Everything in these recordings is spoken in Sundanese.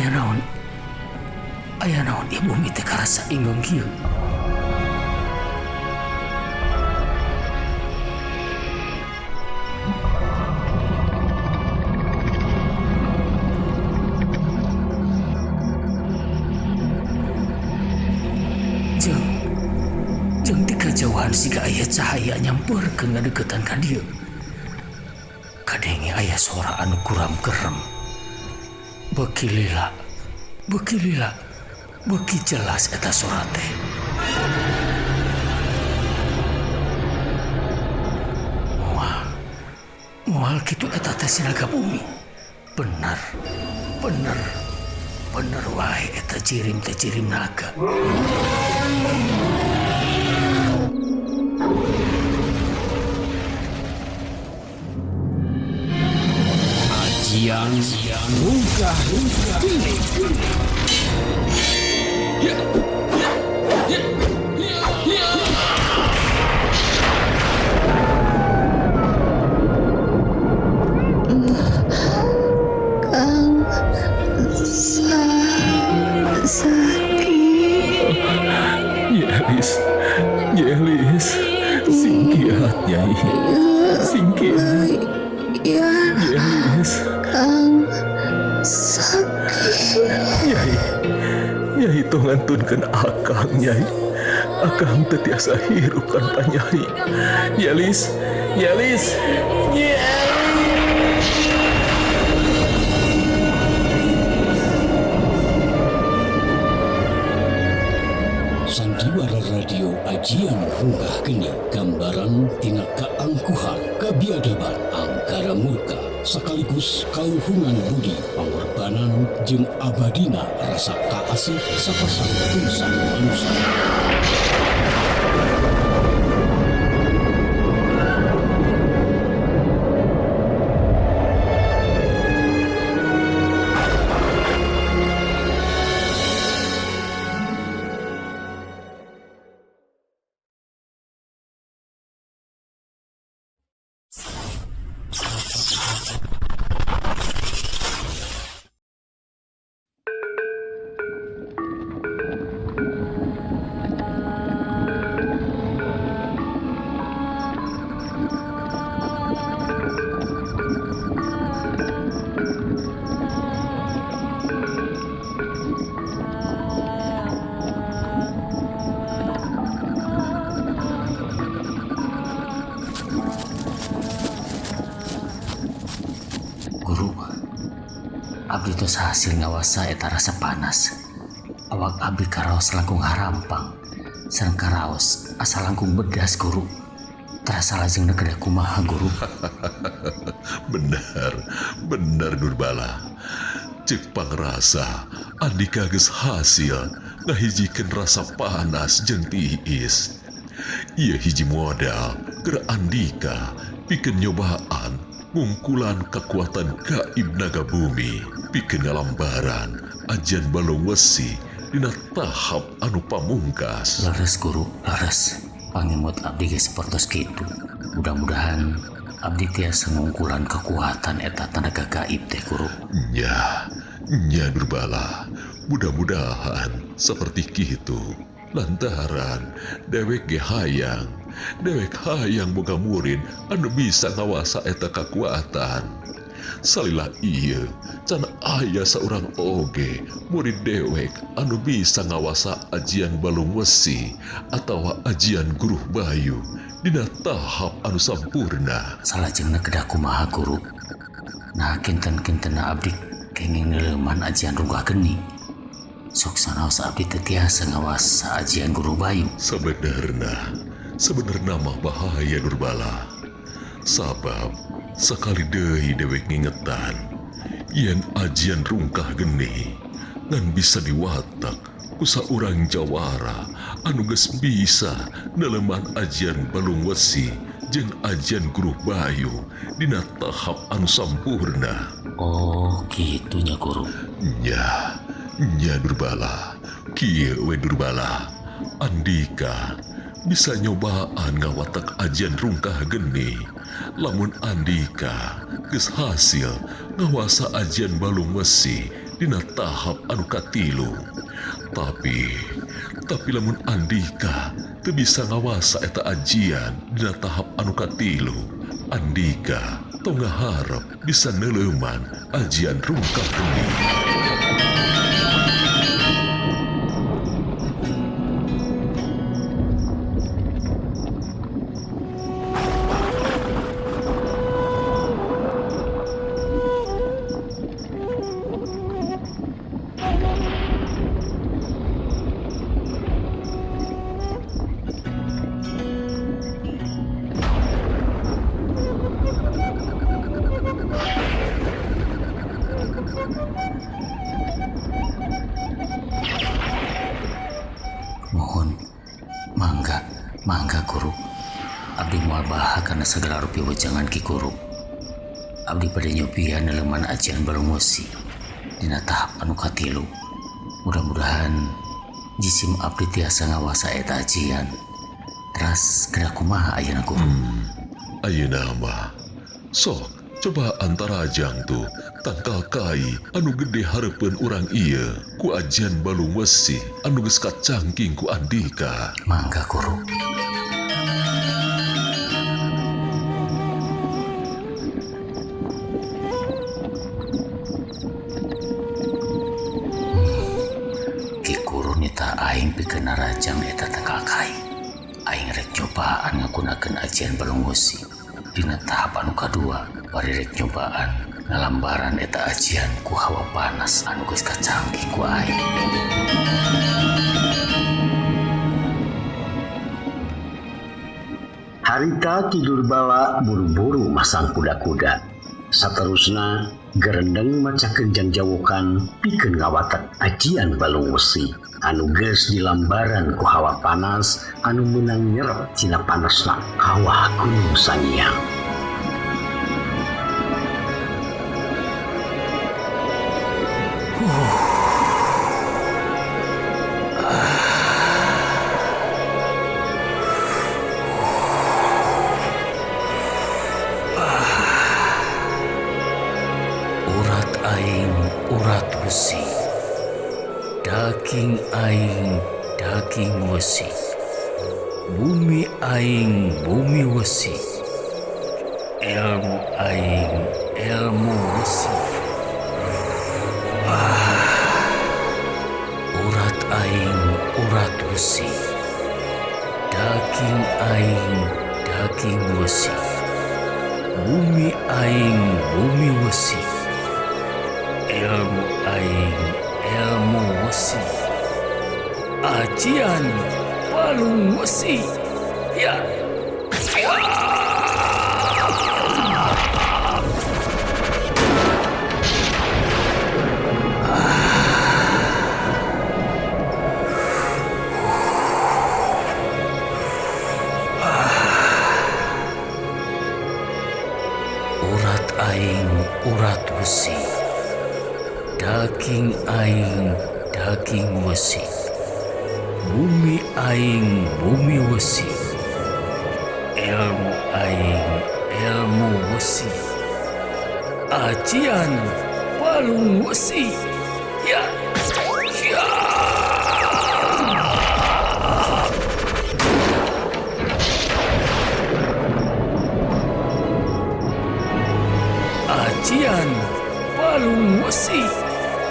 Aya naon? Aya naon ieu bumi teh karasa inggeung kieu? Jeung jeung ti kajauhan siga aya cahaya nyampeurkeun ngadeukeutan ka dieu. Kadenge aya sora anu kuram kerem. Beuki lila, beuki lila, beuki jelas eta sora teh. Moal, moal kitu eta teh si naga bumi. Bener, bener, bener wae eta jirim teh jirim naga. Ajian Rungkah Geni. Kang sakit. Yelis, Yelis, singkiat Nyai, singkiat. Ya, Yelis, Kang sakit. Nyai, Nyai tong ngantunkeun akang Nyai. Akang teu tiasa hirup tanpa Nyai. Yelis, Yelis, Yelis. Sandiwara Radio Ajian Rungkah Geni, gambaran tina kaangkuhan, kabiadaban, angkara murka, sekaligus kaluhungan budi, pangorbanan jeung abadina rasa kaasih sapasang insan manusia. Guru, abdi tos hasil ngawasa eta rasa panas. Awak abdi karaos langkung harampang, sareng karaos asa langkung bedas guru. Terasa lajengna kedah kumaha guru. Bener, bener Durbala. Cek pangrasa Andika geus hasil ngahijikeun rasa panas jeung tiis. Ieu hiji modal keur Andika pikeun nyobaan ngungkulan kekuatan gaib naga bumi, pikeun ngalambaran ajian balung wesi dina tahap anu pamungkas. Leres guru, leres. Pangemut abdi ge sapertos kitu. Mudah-mudahan abdi tiasa ngungkulan kekuatan eta tenaga gaib teh guru. Nya, nya Durbala. Mudah-mudahan seperti kitu. Lantaran dewek ge hayang, dewek hayang boga murid anu bisa ngawasa eta kekuatan. Salilah ieu can aya saurang oge murid dewek anu bisa ngawasa ajian balung wesi atawa ajian guruh bayu dina tahap anu sampurna. Salajengna kedah kumaha guru? Nah kinten-kintenna abdi kenging neuleuman ajian Rungkah Geni. Sok sanaos abdi teu tiasa ngawasa ajian guru bayu. Sebenarna mah bahaya Durbala. Sabab sakali deui dewek ngingetan yen ajian Rungkah Geni ngan bisa diwatak ku saurang jawara anu geus bisa neleman ajian balung wesi jeung ajian guruh bayu dina tahap anu sampurna. Oh, kitunya guru. Nya, nya Durbala, kieu we Durbala. Andika bisa nyobaan ngawatak ajian Rungkah Geni. Lamun Andika geus hasil ngawasa ajian balung wesi dina tahap anu katilu. Tapi lamun Andika teu bisa ngawasa eta ajian dina tahap anu katilu, Andika tong ngaharep bisa neuleuman ajian rungkah geni. Mohon mangga, mangga guru. Abdi moal baha kana segala rupi wejangan Ki Guru. Abdi bade nyobian neuleman ajian balung wesi dina tahap anu katilu. Mudah-mudahan jisim abdi tiasa ngawasa eta ajian. Teras geura kumaha ayeuna guru? Ayeuna mah sok coba antarajang tuh tangkal kai anu gede hareupeun urang ieu ku ajian balung wesi anu geus kacangking ku Andika. Mangga guru. Ki Guru nita aing pikeun narajang eta tangkal kai. Aing rek nyobaan ngagunakeun ajian balung wesi dina tahap anu kadua. Bari rek nyobaan ngalambaran eta ajian ku hawa panas anu geus kacangking ku aing. Harita Ki Durbala buru-buru masang kuda-kuda. Saterusna gerendeng macakeun jangjawokan pikeun ngawatek ajian balung wesi anu geus dilambaran ku hawa panas anu meunang nyerep tina panasna kawah Gunung Sangiang. Urat aing urat wesi, daging aing daging wesi, bumi aing bumi wesi, ilmu aing ilmu wesi. Urat aing urat wesi, daging aing daging wesi, bumi aing bumi wesi, ilmu aing ilmu wesi, ajian balung wesi. Ya. Urat aing urat wesi, daging aing daging wesi, bumi aing bumi wesi, ilmu aing ilmu wesi, ajian balung wesi. Ya. Ya. Ajian balung wesi.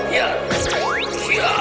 Ya. Ya.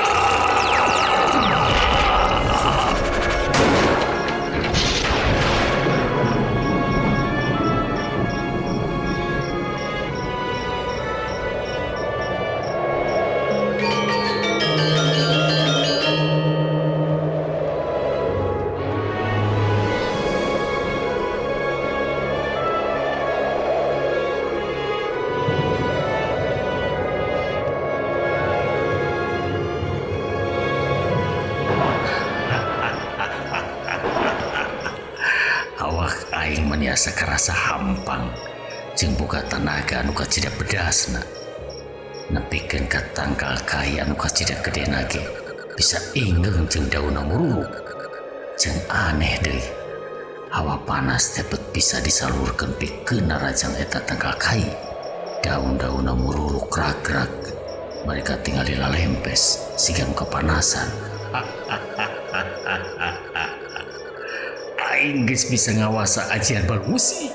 Awak aing meniasa karasa hampang jeung boga tanaga anu kacida bedasna. Nepikeun ka tangkal kai anu kacida gedena ge bisa ingeung jeung daunna mururuk. Jeung aneh deui, hawa panas teh bet bisa disalurkeun pikeun narajang eta tangkal kai. Daun-daunna mururuk rak-rak Bari katingali lalempes siga nu kapanasan. Aing geus bisa ngawasa ajian balung wesi.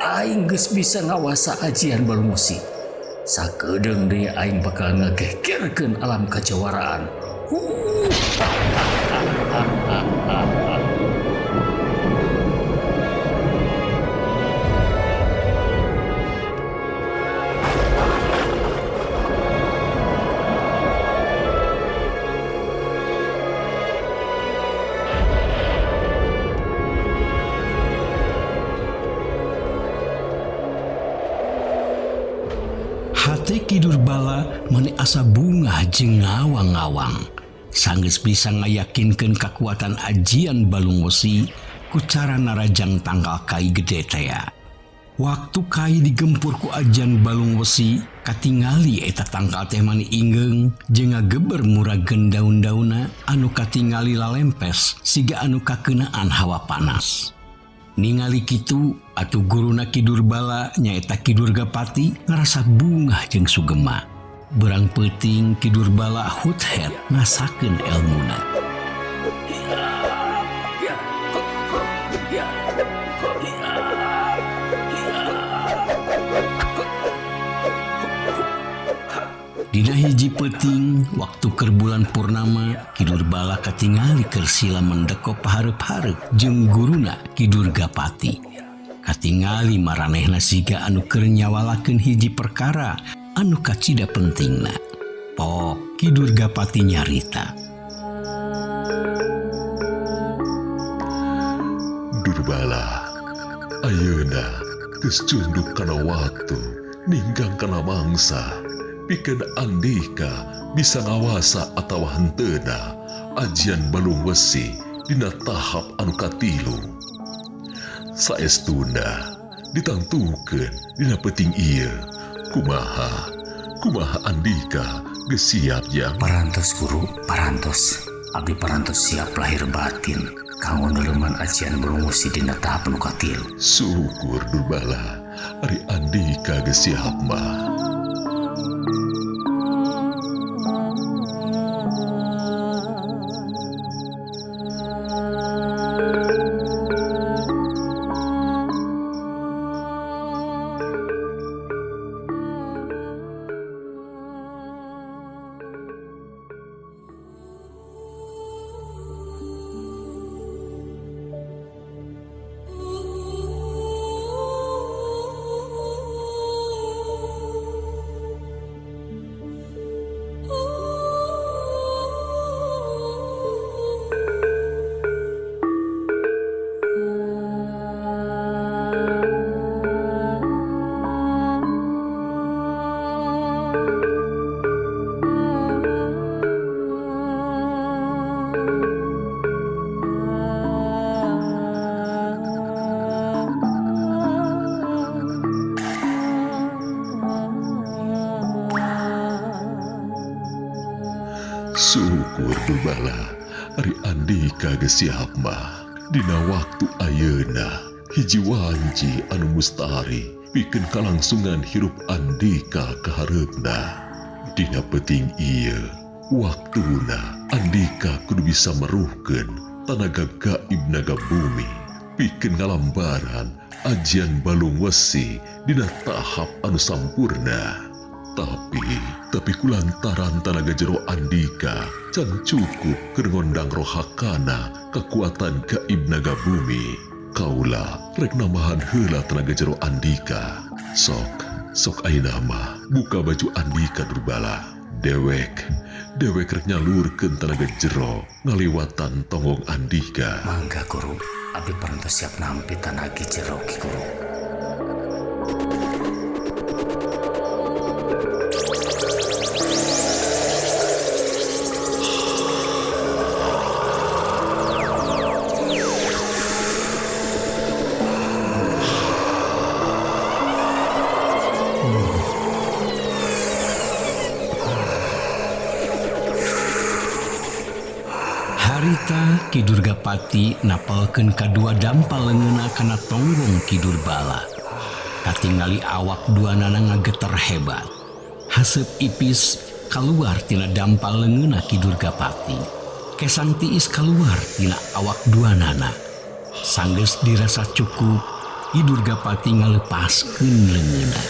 Aing geus bisa ngawasa ajian balung wesi. Sakedeung deui aing bakal ngagegerkeun alam kajawaraan. Hate Ki Durbala mani asa bungah jeung ngawang-ngawang. Sanggeus bisa ngayakinkeun kakuatan ajian balung wesi ku cara narajang tangkal kai gede tea. Waktu kai digempur ku ajian balung wesi, katingali eta tangkal teh mani inggeung jeung ngageber murageun daun-daunna anu katingali lalempes siga anu kakeunaan hawa panas. Ningali kitu atuh guruna Ki Durbala nyaeta Ki Durgapati ngarasa bungah jeung sugema. Berang peuting Ki Durbala huthet ngasakeun elmuna. Dina hiji peuting waktu keur bulan purnama Ki Durbala katingali keur sila mendeko pahareup-hareup jeung guruna Ki Durgapati. Katingali maranehna siga anu keur nyawalakeun hiji perkara anu kacida pentingna. Pok Ki Durgapati nyarita. Durbala, ayeuna geus cunduk kana waktu, ninggang kana mangsa. Pikeun andika bisa ngawasa atawa henteuna ajian balung wesi dina tahap anu katilu. Saestuna ditangtukeun dina peuting ieu. Kumaha? Kumaha andika geus siap jang? Parantos guru, parantos. Abdi parantos siap lahir batin kanggo neuleuman ajian balung wesi dina tahap anu katilu. Syukur Durbala, ari andika geus siap mah. Syukur Durbala, ari andika geus siap mah. Dina waktu ayeuna hiji wanci anu mustahari pikeun kalangsungan hirup andika kahareupna. Dina peuting ieu waktuna andika kudu bisa meruhkeun tanaga gaib naga bumi pikeun ngalambaran ajian balung wesi dina tahap anu sampurna. Tapi kulantaran tanaga jero andika can cukup keur ngondang rohakana kekuatan gaib naga bumi. Kaula rek nambahan heula tenaga jero andika. Sok ayeuna mah buka baju andika Durbala. Dewek rek nyalurkeun tenaga jero ngaliwatan tonggong andika. Mangga guru, abdi parantos siap nampi tanagi jero ki guru. Harita Ki Durgapati napalkeun kadua dampal leungeunna kana tonggong Ki Durbala. Katingali awak duanana ngageter hebat. Haseup ipis kaluar tina dampal leungeunna Ki Durgapati. Kesang tiis kaluar tina awak duanana. Sanggeus dirasa cukup, Ki Durgapati ngalepaskeun leungeunna.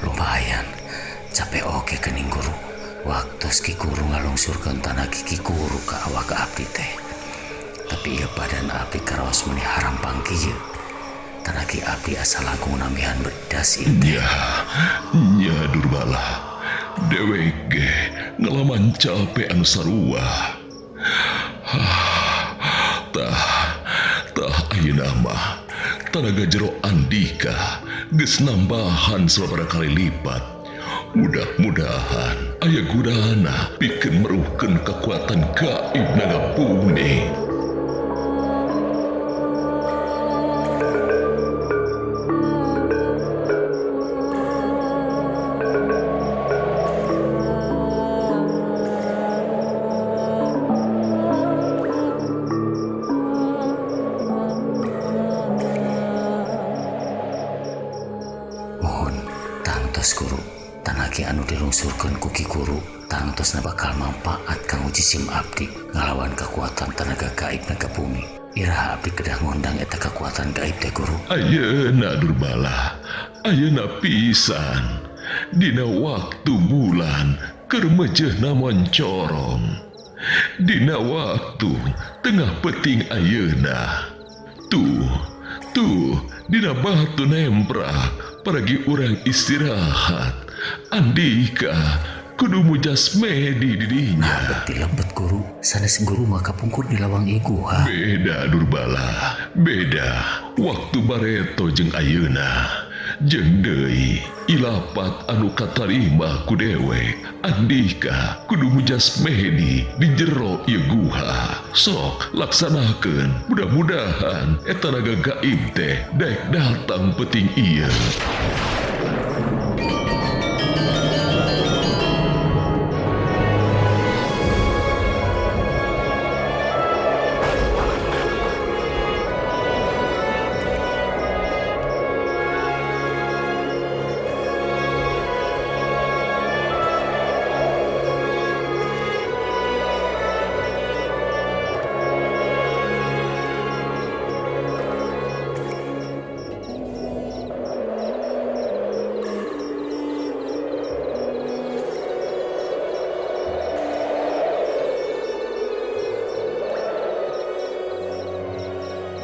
Lumayan capek oge geuning guru. Waktos Ki Guru ngalungsurkeun tanagi Ki Guru ka awak abdi teh. Tapi ieu badan abdi karaos meuni harampang kieu. Tanagi abdi asa langkung nambihan bedas ieu teh. Nya, nya Durbala. Dewek ge ngalaman capek anu sarua. Tah, tah ayeuna mah tanaga jero Andika geus nambahan sababaraha kali lipat. Mudah-mudahan aya gunana pikeun meruhkeun kekuatan gaib naga bumi. Mohon tangtos guru, tanagi anu dilungsurkeun ku Ki Guru tangtosna bakal manfaat kanggo jisim abdi ngalawan kekuatan tenaga gaib naga bumi. Iraha abdi kedah ngondang eta kekuatan gaib teh guru. Ayeuna Durbala, ayeuna pisan. Dina waktu bulan keur meujeuhna moncorong. Dina waktu tengah peuting ayeuna. Tuh, tuh dina batu nemprak paragi urang istirahat. Andika kudu mujasmedi di dinya. Nah, beti lebet guru, sanes guru mah kapungkur di lawang ieu guha. Beda Durbala, beda waktu bareto jeung ayeuna. Jeung deui ilapat anu katarima ku dewek. Andika kudu mujasmedi di jero ieu guha. Sok laksanakeun, mudah-mudahan eta naga gaib teh daek datang peuting ieu.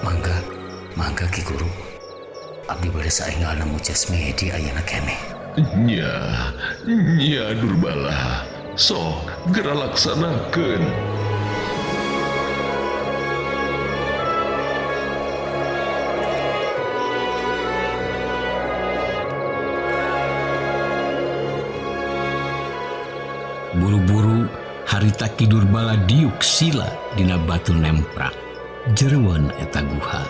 Mangga, mangga Ki Guru. Abdi bade saenggalna mujasmedi ayeuna keneh. Nya, nya Durbala. Sok geura laksanakeun. Buru-buru harita Ki Durbala diuk sila dina batu nemprak. Jeroan eta guha.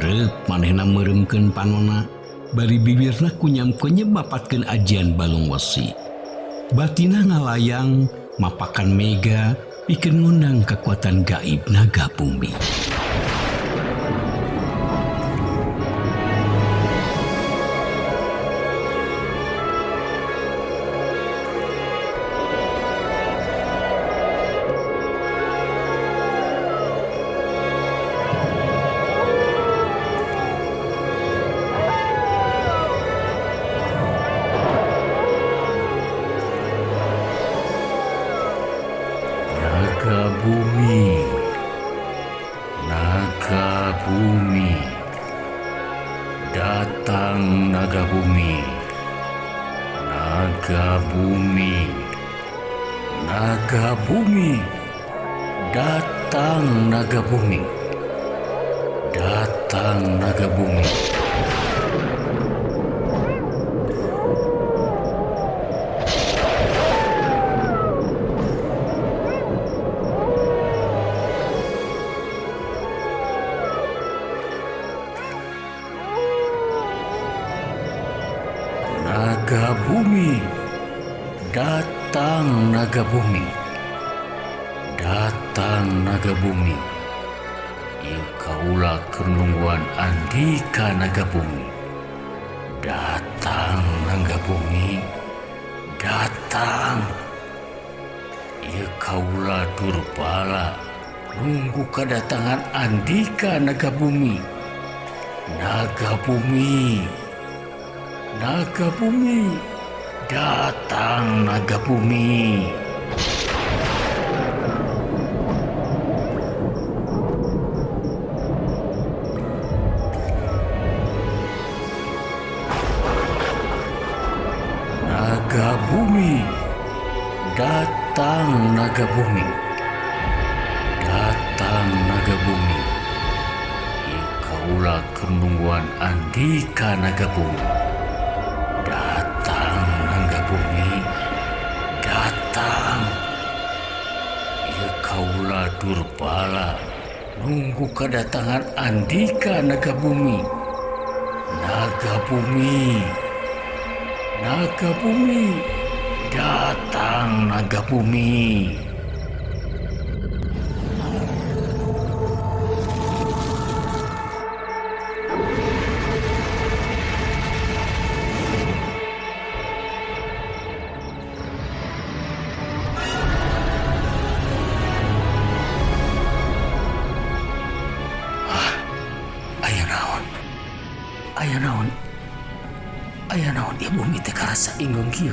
Reup manehna meureumkeun panona, bari bibirna kunyam-kunyem mapatkeun ajian balung wesi. Batina ngalayang mapakan mega pikeun ngundang kekuatan gaib naga bumi. Naga bumi, naga bumi, datang naga bumi, naga bumi, naga bumi, datang naga bumi. Datang naga bumi. Naga bumi, datang naga bumi, datang naga bumi. Ieu kaula keur nungguan andika naga bumi. Datang naga bumi, datang. Ieu kaula Durbala nunggu kedatangan andika naga bumi. Naga bumi, naga bumi, datang naga bumi. Naga bumi, datang naga bumi, datang naga bumi. Ieu kaula keur nungguan andika naga bumi. Datang naga bumi, datang. Ieu kaula Durbala nunggu kedatangan andika naga bumi. Naga bumi, naga bumi, datang naga bumi. Aya naon? Aya naon? Aya naon ieu bumi teh karasa inggeung kieu?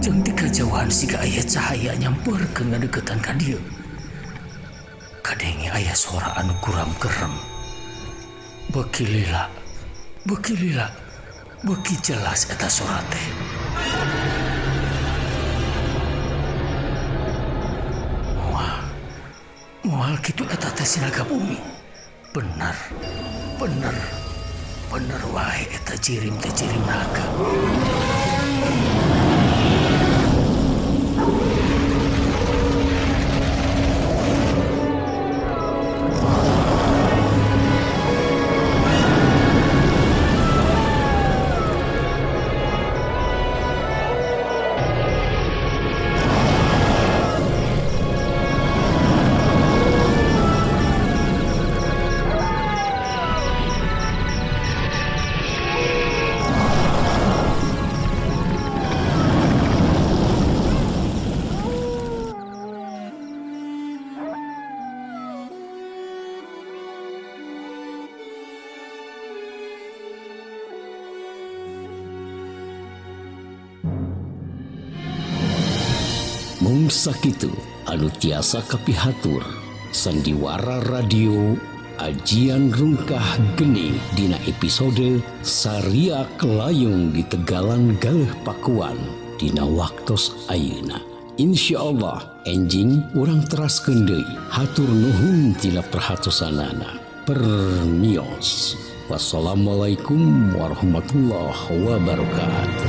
Jeung ti kajauhan siga aya cahaya nyamperkeun ngadeukeutan ka dieu. Kadenge aya sora anu guram gerem. Beuki lila, beuki lila, beuki jelas eta sora teh. Moal kitu eta teh si naga bumi. Bener, bener, bener wae eta jirim teh jirim naga. Mung sakitu anu tiasa kapihatur sandiwara radio ajian rungkah geni dina episode Sariak Layung di Tegalan Galeh Pakuan dina waktos ayeuna. Insyaallah enjing urang teraskeun deui. Hatur nuhun tina perhatosanana. Permios. Wassalamualaikum warahmatullahi wabarakatuh.